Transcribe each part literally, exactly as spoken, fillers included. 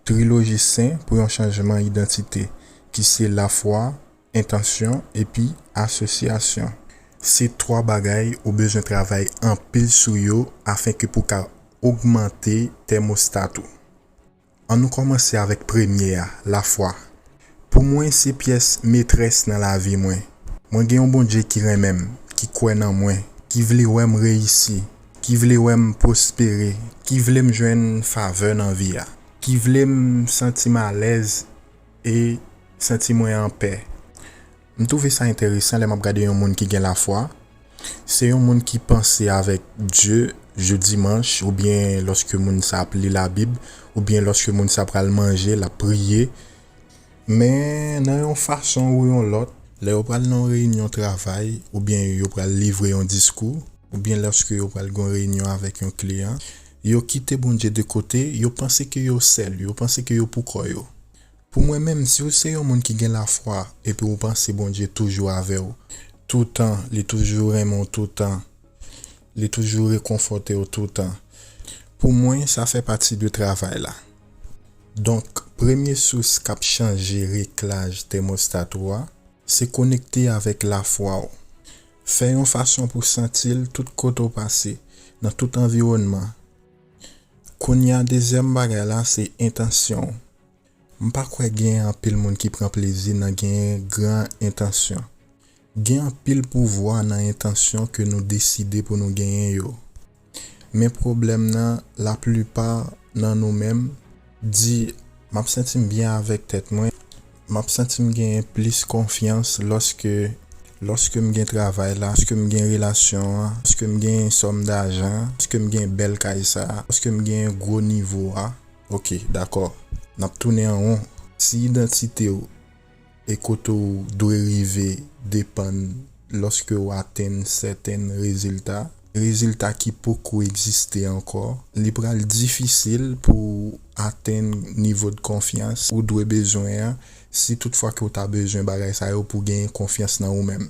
Triloji sen pou yon chanjman idantite, ki se lafwa, entansyon, epi asosyasyon. Se twa bagay ou bezwen travay anpil sou yo afenke pou ka ogmante tèmostat ou. Ann nou kòmanse avèk premye a, lafwa. Pou mwen, se pyès metrès nan lavi mwen. Mwen gen yon Bondye ki renmen m, ki kwè nan mwen, ki vle wè m reyisi, ki vle wè m pwospere, ki vle m jwenn favè nan vi a, ki vle m santi m alèz e santi mwen anpè. M twouve sa enteresan lè m ap gade yon moun ki gen lafwa. Se yon moun ki panse avèk Dye jou dimanch, oubyen lòske moun sa ap li Labib, oubyen lòske moun sa pral manje, l ap priye. Men nan yon fason ou yon lòt, lè yo pral nan yon reyinyon travay, oubyen yo pral livre yon diskou, oubyen lòske yo pral gen yon reyinyon avèk yon kliyan, yo kite Bondye de kote, yo panse ke yo sèl, yo panse ke yo pou kò yo. Pou mwen menm, si w se yon moun ki gen lafwa epi w panse Bondye toujou avè w, toutan, li toujou renmen w toutan, li toujou rekonfòte w toutan, pou mwen, sa fè pati de travay la. Donk, premye sous k ap chanje reglaj tèmostat ou a, se konekte avèk lafwa w. Fè yon fason pou w santi l tout kote w pase, nan tout anviwònman. Kounye a, dezyèm bagay la, se entansyon w. M pa kwè gen anpil moun ki pran plezi nan genyen gran entansyon. Gen anpil pouvwa nan entansyon ke nou deside pou nou genyen yo. Men pwoblèm nan, laplipa nan nou menm di, "M ap santi m byen avèk tèt mwen, m ap santi m genyen plis konfyans lòske, lòske m gen travay la, lòske m gen relasyon an, lòske m gen sòm dajan, lòske m gen bèl kay sa, lòske m gen gwo nivo a." Ok, dakò. N ap tounen an won. Si idantite w e kote w dwe rive depann lòske w atenn sèten rezilta, rezilta ki poko egziste ankò, li pral difisil pou w atenn nivo de konfyans ou dwe bezwen an, si toutfwa ke w ta bezwen bagay sa yo pou w genyen konfyans nan ou menm.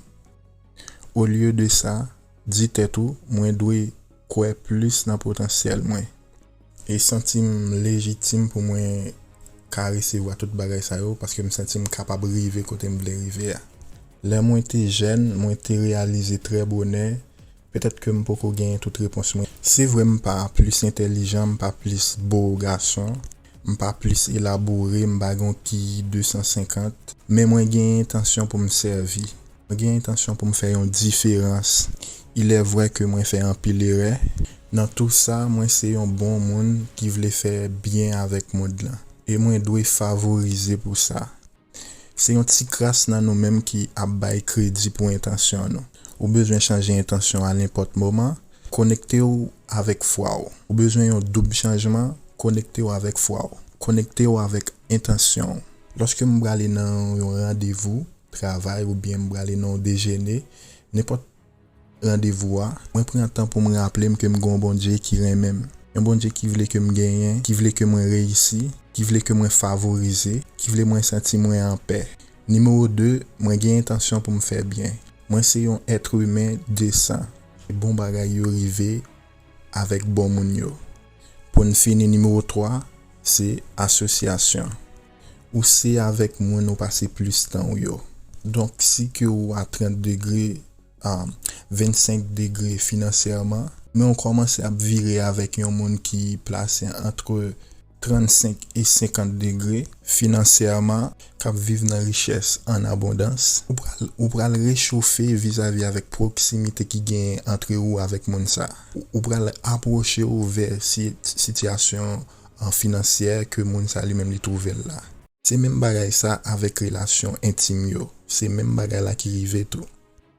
Olye de sa, di tèt ou, "Mwen dwe kwè plis nan potansyèl mwen." E santi m lejitim pou mwen ka resevwa tout bagay sa yo, paske m santi m kapab rive kote m vle rive a. Lè mwen te jèn, mwen te reyalize trè bonè, petèt ke m poko genyen tout repons mwen. Se vre, m pa plis entèlijan, m pa plis bo gason, m pa plis elabore, m pa gen yon kiyi de san senkant, men mwen gen entansyon pou m sèvi. Mwen gen entansyon pou m fè yon diferans. Il est vrai ke mwen fè anpil erè. Nan tou sa, mwen se yon bon moun ki vle fè byen avèk mond lan. E mwen dwe favorize pou sa. Se yon ti kras nan nou menm ki ap bay kredi pou entansyon nou. Ou bezwen chanje entansyon a nenpòt moman. Konekte w avèk fwa w. Ou bezwen yon doub chanjman. Konekte w avèk fwa w. Konekte w avèk entansyon w. Lòske m prale nan yon randevou travay oubyen m prale nan yon dejene, nenpòt randevou a, mwen pran tan pou m raple m ke m gen yon Bondye ki renmen m. Yon Bondye ki vle ke m genyen, ki vle ke mwen reyisi, ki vle ke mwen favorize, ki vle mwen santi mwen anpè. Nimewo de, mwen gen entansyon pou m fè byen. Mwen se yon èt imen desan. Bon bagay yo rive avèk bon moun yo. Pou n fini, nimewo twa, se asosyasyon. Ou se avèk moun ou pase plis tan w yo. Donk, si ke ou a trant degre, um, vennsenk degre finansyèman, men ou kòmanse ap vire avèk yon moun ki plase antre trannsenk e senkant degre finansyèman, k ap viv nan richès an abondans, ou pral, ou pral rechofe vizavi avèk pwoksimite ki genyen antre ou avèk moun sa. Ou, ou pral apwoche w vè si-, sitiyasyon, an, finansyè ke moun sa li menm li twouve l la. Se menm bagay sa avèk relasyon entim yo. Se menm bagay la ki rive tou.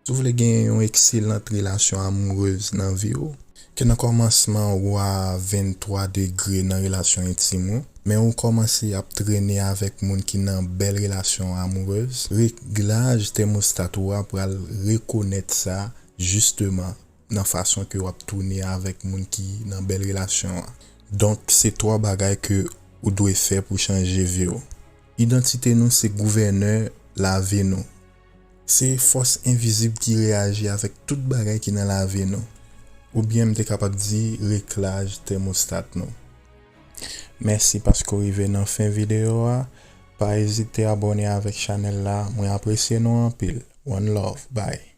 Si w vle gen yon ekselant relasyon amourez nan vi w, ke nan kòmansman ou a venntwa degre nan relasyon entim ou, men ou kòmanse ap trennen avèk moun ki nan bèl relasyon amourez, reglaj tèmostat ou a pral rekonèt sa jisteman nan fason ke w ap tounen avèk moun ki nan bèl relasyon an. Donk, se twa bagay ke ou dwe fè pou chanje vi w. Idantite nou se gouvènè lavi nou. Se fòs envizib ki reyaji avèk tout bagay ki nan lavi nou. Oubyen m te kapab di reglaj tèmostat nou. Mèsi paske w rive nan fen videyo a. Pa ezite abòne avèk chanèl la. Mwen apresye nou anpil. One love. Bye.